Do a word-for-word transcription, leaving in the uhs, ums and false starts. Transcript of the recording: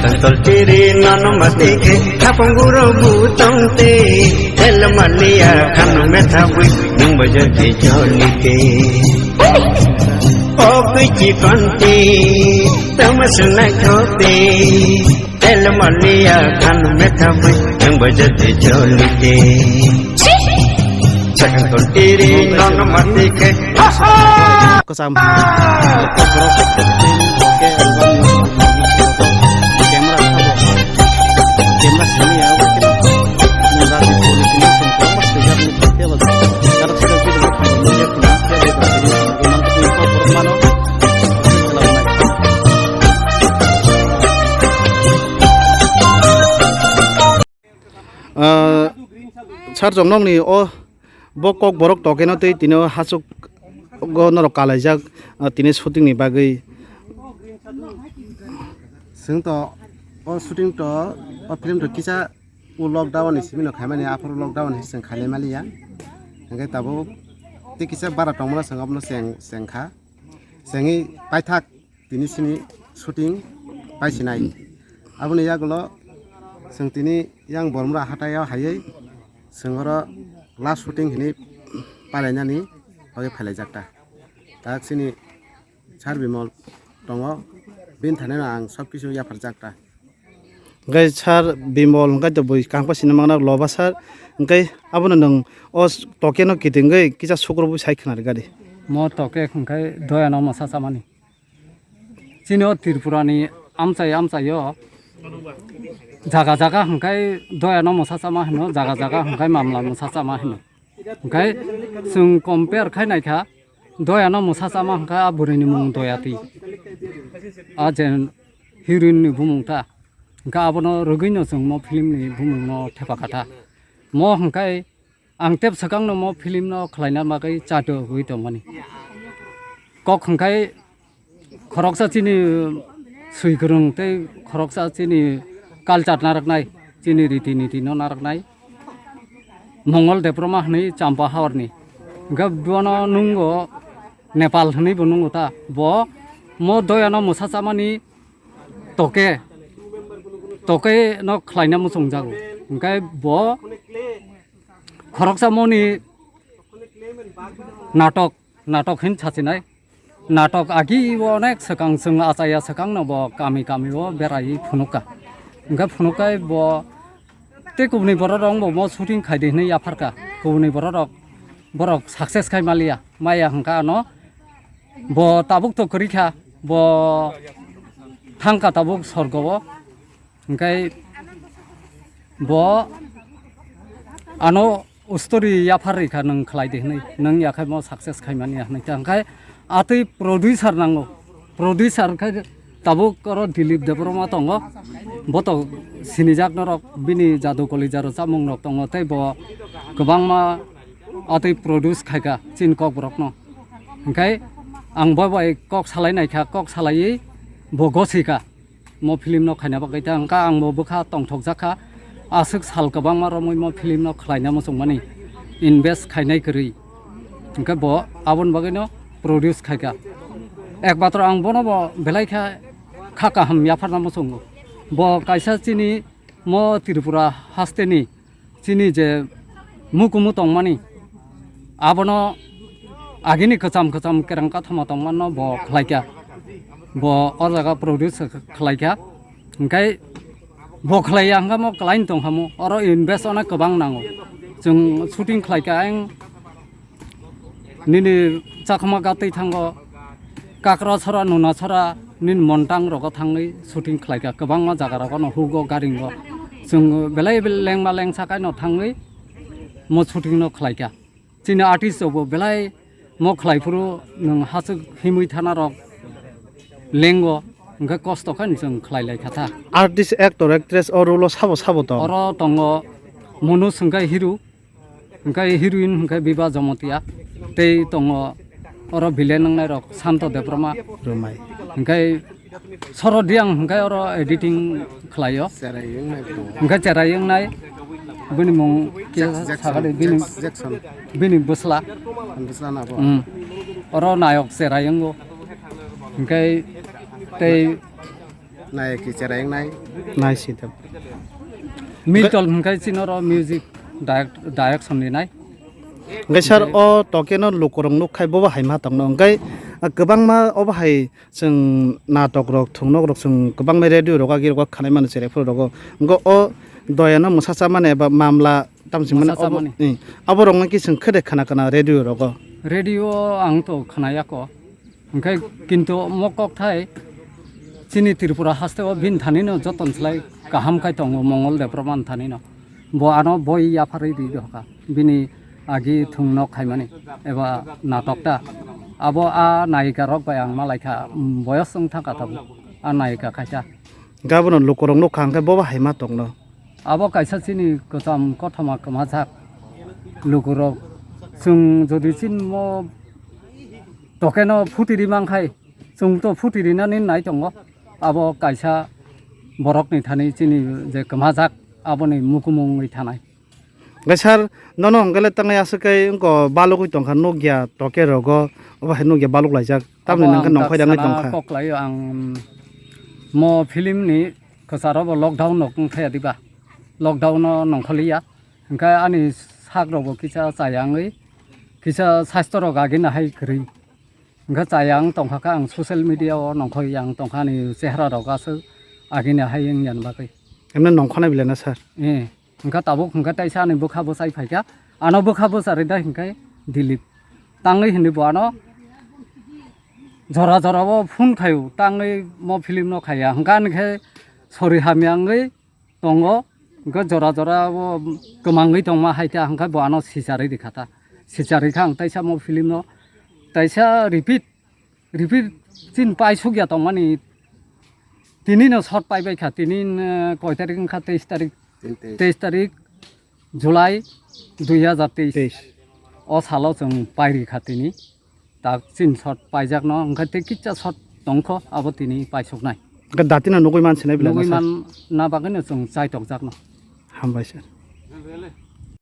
Toltiri nono mati ke khapang guro butong te, el malia khanu metha bui nung bajar ke joli te. O kuchi konti, tamasna khote, el malia khanu metha bui nung bajar ke joli te. Sakang toltiri nono mati ke. Kwcham. Camera simi ya. Ah, sir, chwng nokni o bo kok borok tokeno tei tini o hachuk o norok kalaijak, ah, tini shooting ni bagwi. Chwng to o shooting to o film to kisa o lockdown ni simi no khaimani, aphuru lockdown ni chwng khailai maliya. Hwnkhe tabuk tei kisa bara tongmano chwng abono cheng, chengkha. Chengwi paithak tini sini shooting paisinai. Aboni yagulo chwng tini yang Bormra hatai o haiwi chwng oro last shooting hinwi pailainani bagwi phailaijak ta. Ta chini Sir Bimol tongo, bini thani no ang sob kisu yapharjak ta. Hwnkhe sir Bimol hwnkhe to bui kangpa sini mangna loba sir, hwnkhe abono nwng o tokeno kitingwi kisa sukrubwi sai khwnari gadi. Mo toke hwnkhe doyano mwsa chamani. Chini o Tripura ni amchai amchai o jaga jaga hwnkhe doyano mwsa chama hino, jaga jaga hwnkhe mamla mwsa chama hino. Hwnkhe chwng compare khai naikha, doyano mwsa chama hwnkhe a bwrwini mung Doyati. A je heroine ni bumung ta. Hwnkhe abono rwgwino chwng mo film ni bumung no thepa kha ta. Mo hwnkhe ang tep swkang no mo film no khlaina bagwi chato wngwi tongmani. Kok hwnkhe khoroksa chini swikwrwng tei khoroksa chini culture narwknai, chini riti niti no narwknai Mongol Debbarma hwnwi Champa hawarni. Hwnkhe bono nungo Nepal hwnwi bo nungo ta. Bo mo doyano mwsa chamani toke, toke no khlaina muchungjago. Hwnkhe bo khoroksa moni natok, natok hin sachinai. Natok agi o onek swkang chwng achaya swkang no bo kami kami o berai phunukha. Hwnkhe phunukhe bo tei kubuni borok rok bo mo shooting khaidi hinwi yapharkha. Kubuni borok rok borok success khai maliya. Maya hwnkha ano bo tabuk to kwrwi kha, bo thangkha tabuk sorgo o. Hwnkhe bo ano ustori yaphar rikha, nwng khlai di hwnwi, nwng yakhai mo success khaimani ya hwnwi. Hwnkhe atwi producer nango, producer khai tabuk oro Dilip Debbarma tongo, bo to sinijak norok, bini jadu kolijar chamung rok tongo, tei bo kwbangma atwi produce khaikha chini kokborokno. Hwnkhe ang bo bai kok salai naikha, kok salaiwi bo gosika. Mo film no khaina bagwi ta wngkha, ang bo bwkha tongthokjak kha. Aswk sal kwbangma romwi mo film no khlaina muchungmani, invest khainai kwrwi. Hwnkhe bo aboni bagwino produce khaikha. Ekmatro ang bono bo belai kha, kha kaham yapharna muchungo. Bo kaisa chini mo Tripura hasteni chini je mukumu tongmani, abono agini kwcham kwcham kereng kathoma tongmano bo khlaikha, bo o jaga produce khlaikha, hwnkhe bo khlaiya hwnkhe mo client tongkhamu, oro invest onek kwbang nango, chwng shooting khlaikha, ayang nini chakma gatwi thango, Kakrasora, Nunasora, nini montang rogo thangwi shooting khlaikha, kwbangma jaga rogo no hugo garingo. Chwng belai lengma lengsa kaino thangwi mo shooting no khlaikha. Chini artist rokbo belai mo khlaiphuru nwng hachwk himwi thana rok lengo, hwnkhe kosto khe chwng khlai laikha tha. Artist, actor, actress o role o sabo sabo tong? Oro tongo Monu Sungkai hero, hwnkhe heroine hwnkhe Biba Jomotia, tei tongo oro villain wngnai rok Santo Debbarma. Rwmai. Hwnkhe Soro Diang hwnkhe oro editing khlaio. Cherai wngnai bo. Hwnkhe cherai wngnai bini mung kisa Jack-, sakali bini, Jackson. Bini bwsla. Bwsla na bo. Hmm. Oro nayok cherai wngo. Hwnkhe tei Nai ki cherai wngnai. Nai si da. Mitol hwnkhe chini oro music direct-, direction rinai. Hwnkhe sir, o toke no lukurok nukkha, bobo hai ma tongno. Hwnkhe, ah, kwbangma obo hai chwng natok rok, thwngnokrok chwng kwbangma radio rogo, agi rogo khanai mano, cherai phuru rogo. Hwnkhe o doya no mwsacha mani eba mamla, tamoni hwnmani mwsacha obo, mani. Eh, abo rok no ki chwng khe de khana khana radio rogo. Radio ang to khana ya kho. Hwnkhe kintu omo kokthai chini Tripura haste o bini thani no joton slai kaham khai tongo Mongol Debbarma ni thani no. Bo ano boi yapharwi ri dohka. Bini agi thwng nok khaimani eba natok ta. Abo a nayika rok bai ang malaikha, mm, boyos wng thangkha tabuk. A nayika khaisa. Hwnkhe abono lukurok nukkha hwnkhe bobo hai ma tongno. Abo kaisa chini kwcham kothoma kwmajak lukurok. Chwng jodi chini mo tokeno phutiri mankhai, chwng to phutiri nani nai tongo. Abo kaisa borokni thani chini je kwmajak aboni mukumung wngwi thanai. Hwnkhe sir, nono hwnkhe le tangai aswk kai wngko balugwi tongkha nukya toke rogo, obo hai nukya baluk laijak. Tamni Abo nangkhe ang nongkhoi dak dangwi sana tongkha. Kok laio ang mo film ni kwcharo bo lockdown no wngkha ya diba? Lockdown no nongkholiya. Hwnkhe ani sak rok bo kisa chayangwi, kisa sasthro rok agina hai kwrwi. Hwnkhe chayang tongkha khe ang social media o nongkhoi yang tongkha ani chehra rok aswk agini hai wngya bagwi. Emne nongkhonai belai na sir? Eh, hwnkhe tabuk hwnkhe taisa ani bwkha bwchai phaikha, ano bwkha bwcharwi dai hwnkhe Dilip tangwi hinwi bo ano jora jora o phone khaio, tangwi mo film no khaiya, hwnkhe ani khe sori hamya wngwi tongo, hwnkhe jora jora o kwmangwi tongma hai ta, hwnkhe bo ano sicharwi rikha ta. Sicharwi kha ang taisa mo film no taisa repeat, repeat chin paisukya tongmani. Tini no shot paibai kha, tini, eh, koi tarik wngkha? Teis tarik. Teis tarik July dui hajar teis. Teis. O salo chwng pairi kha tini. Tak chin shot paijakno, hwnkhe tei kisa shot tongkho, abo tini paisuknai. Hwnkhe datino nugwi mansinai belai Nugwi na sir? Man na bagwino chwng chai tokjakno. Hambai sir.